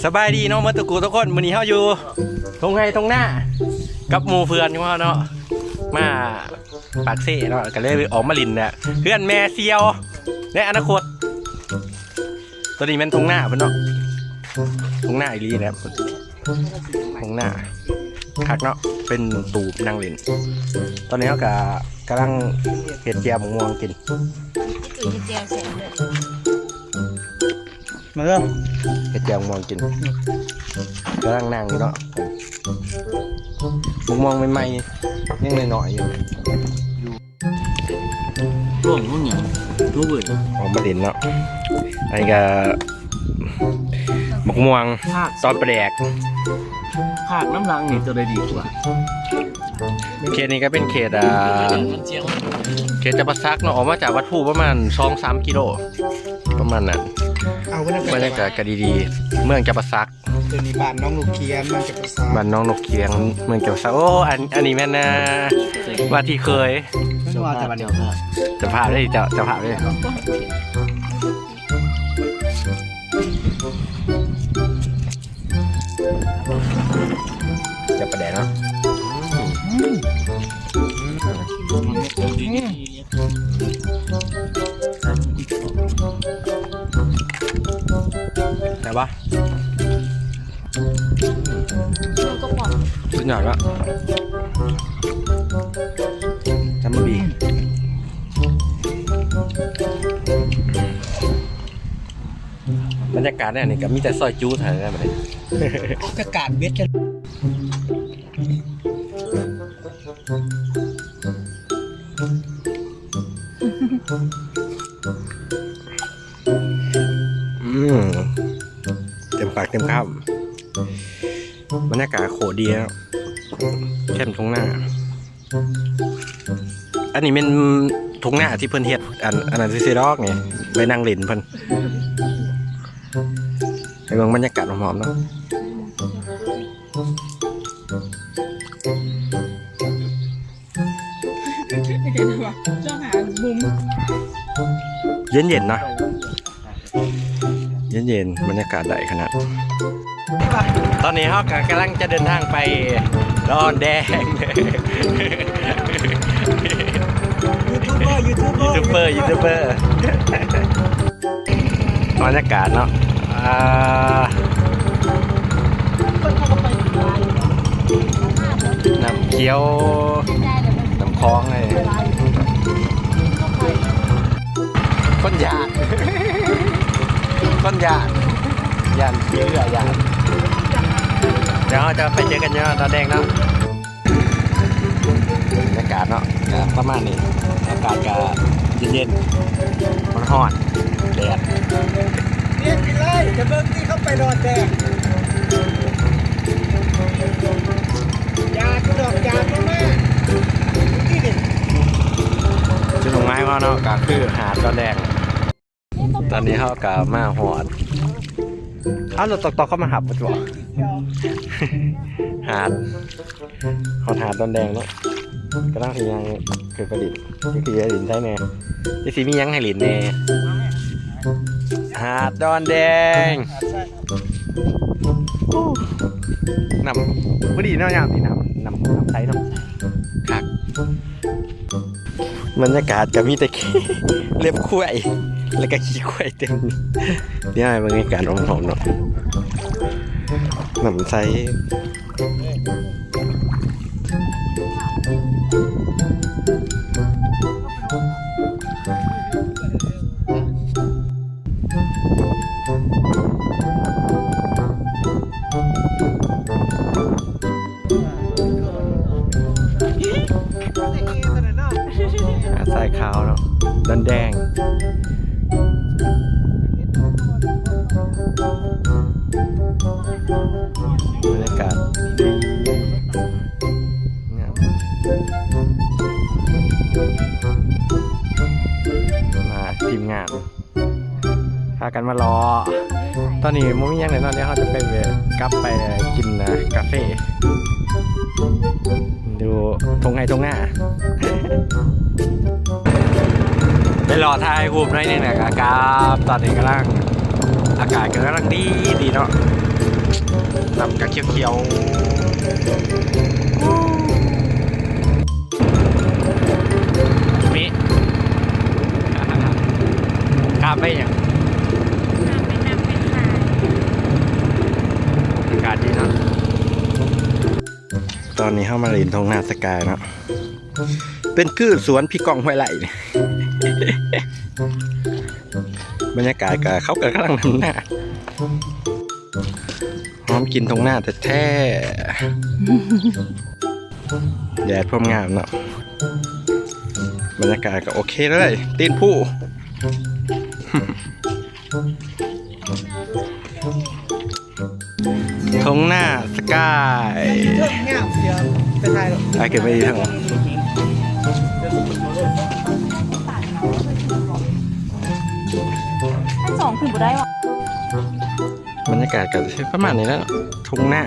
ສະບາຍດີເນາະ ໝົດທຸກຜູ້ທຸກຄົນ. ມື້ນີ້ເຮົາຢູ່ທົ່ງໄຮ່ທົ່ງນາກັບໝູ່ເພື່ອນຂອງເຮົາເນາະ ມາປາກເຊເນາະ ກໍເລີຍອອກມາຫຼິ້ນແຫຼະ ເຮືອນແມ່ສ່ຽວໃນອະນາຄົດ. ຕົວນີ້ແມ່ນທົ່ງນາເພິ່ນເນາະ ທົ່ງນາອີ່ຫຼີແຫຼະ ທົ່ງນາຄັກເນາະ ເປັນຕູບນັ່ງຫຼິ້ນ. ຕອນນີ້ເຮົາກໍກຳລັງເຮັດແຈ່ວໝາກມ່ວງກິນ ເຮັດແຈ່ວແຊບເລີຍ ມາເດີ ເຮັດແຈ່ວໝາກມ່ວງກິນ ກຳລັງນັ່ງຢູ່ເນາະ ໝາກມ່ວງໃໝ່ໆ ຍັງນ້ອຍໆຢູ່. ຊ່ວງຂອງຫຍັງ ຮູ້ເວີຍ ອອກມາຫຼິ້ນເນາະ. ອັນນີ້ກໍໝາກມ່ວງ ພາກ ຕອນປາແດກ ພາກນຳຫຼັງນີ້ຕົວໃດດີກວ່າ? ເຂດນີ້ກໍເປັນເຂດ ອ່າ ເຂດຈຳປາສັກເນາະ ອອກມາຈາກວັດພູປະມານສອງສາມກິໂລ ປະມານນັ້ນ. ເອົາ ບັນຍາກາດກໍດີໆ ເມືອງຈຳປາສັກ. ຕົວນີ້ບ້ານໜອງນົກຂຽງ ເມືອງຈຳປາສັກ ບ້ານໜອງນົກຂຽງ ເມືອງຈຳປາສັກ. ໂອ້ ອັນ ອັນນີ້ແມ່ນ ອ່າ ວ່າທີ່ເຄີຍ ເຈົ້າພາບເດ້ ເຈົ້າ ເຈົ້າພາບເດ້ ຈະປາແດກເນາະ. ແຊບປະ? ມັນກໍຫອມ ສຸດຍອດລະ ຈຳມະບີ. ບັນຍາກາດແນວນີ້ກໍມີແຕ່ຊອຍຈຸເທົ່ານັ້ນແຫຼະ ບັດນີ້ ອາກາດເບັດ. ອືມ ເຕັມປາກເຕັມຄຳ ບັນຍາກາດໂຄດດີເນາະ ແຄມທົ່ງນາ. ອັນນີ້ແມ່ນທົ່ງນາທີ່ເພິ່ນເຮັດ ອັນ ອັນນັ້ນຊື່ໆດອກນີ້ ໄວ້ນັ່ງຫຼິ້ນເພິ່ນ. ໃຫ້ເບິ່ງບັນຍາກາດຮອບໆເນາະ. ເຢັນໆເນາະ ເຢັນໆ ບັນຍາກາດໄດ້ຂະໜາດ. ຕອນນີ້ເຮົາກໍກຳລັງຈະເດີນທາງໄປດອນແດງ ຢູທູບເບີ ຢູທູບເບີ ຢູທູບເບີ ບັນຍາກາດເນາະ ອ່າ ນ້ຳຂຽວ ນ້ຳຂອງ ຄົນຢ້ານ ຄົນຢ້ານ ຢ້ານຂີ້ເຫຼືອ ຢ້ານ. ດຽວເຮົາຈະໄປເຈີກັນຢູ່ດອນແດງເນາະ. ບັນຍາກາດເນາະ ກໍປະມານນີ້ ອາກາດກໍເຢັນໆ ຮ້ອນໆ ແດດ ເຢັນໄປເລີຍ. ຈະເບິ່ງທີ່ເຂົາໄປດອນແດງ ຢາກດອກຢາກມາ ທີ່ນີ້ ຈຸດໝາຍຂອງເຮົາເນາະ ກໍຄືຫາດດອນແດງ. ຕອນນີ້ເຮົາກໍມາຮອດ ເອົາ ລົດຕອກໆ ເຂົາມາຮັບບໍ່? ຫາດ ຮອດຫາດດອນແດງເນາະ ກຳລັງຊິຍ່າງຂຶ້ນໄປຫຼິ້ນ ຈັກຊິໄດ້ຫຼິ້ນໃສແດ່ ຈັກຊິມີຫຍັງໃຫ້ຫຼິ້ນແດ່. ຫາດດອນແດງ ໂອ້ ນ້ຳພໍດີເນາະ ຍາມນີ້ນ້ຳ ນ້ຳ ນ້ຳໃສເນາະ ຄັກ. ບັນຍາກາດກໍມີແຕ່ ເລັບຄວາຍ ແລ້ວກໍຂີ້ຄວາຍເຕັມ. ດຽວໃຫ້ເບິ່ງບັນຍາກາດຮອບໆເນາະ ນ້ຳໃສ. ຫາດຊາຍຂາວເນາະ ດອນແດງ ບັນຍາກາດດີງາມ ມາທີມງານ ພາກັນມາເລາະ. ຕອນນີ້ບໍ່ມີຫຍັງແລ້ວເນາະ ດຽວເຮົາຈະໄປແວະ ກັບໄປກິນ ອ່າ ກາເຟ ຢູ່ທົ່ງໄຮ່ທົ່ງນາ ໄປເລາະຖ່າຍຮູບໜ້ອຍໜຶ່ງແລ້ວກໍກັບ. ຕອນນີ້ກຳລັງ ອາກາດກໍກຳລັງດີ ດີເນາະ. ນ້ຳກະຂຽວໆ ເມະ ຂ້າມໄປຫຍັງ? ຂ້າມໄປນ້ຳໄປຊາຍ ອາກາດດີເນາະ. ຕອນນີ້ເຮົາມາຫຼິ້ນທົ່ງນາສະກາຍເນາະ ເປັນຄືສວນພີ່ກ້ອງຫ້ວຍໄລ່ນີ້ ບັນຍາກາດກະ ເຂົາກະກຳລັງດຳນາ ຫອມກິ່ນທົ່ງນາແທ້ໆ ແດດພວມງາມເນາະ ບັນຍາກາດກະໂອເຄເລີຍ ຕີນພູ. ທົ່ງນາສະກາຍ ໄປຂຶ້ນໄປອີກເທິງ ທັງສອງຂຶ້ນບໍ່ໄດ້ຫວາ? ບັນຍາກາດກະຊິປະມານນີ້ແຫຼະ ທົ່ງນາ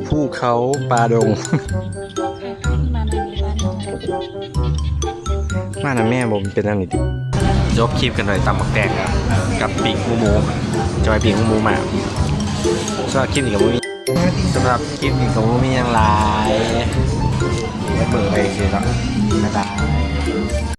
ພູເຂົາ ປ່າດົງ ມານຳແມ່ບໍ່ ມັນເປັນແນວນີ້ຕິ. ຈົບຄລິບກັນດ້ວຍຕຳບັກແຕງ ແລ້ວກັບປີ້ງຫົວໝູ ຈອຍປີ້ງຫົວໝູມາ. ສຳລັບຄລິບນີ້ກະບໍ່ມີ ສຳລັບຄລິບນີ້ກະບໍ່ມີຫຍັງຫຼາຍ ໄວ້ເບິ່ງໄປຊື່ເນາະ ບາຍບາຍ.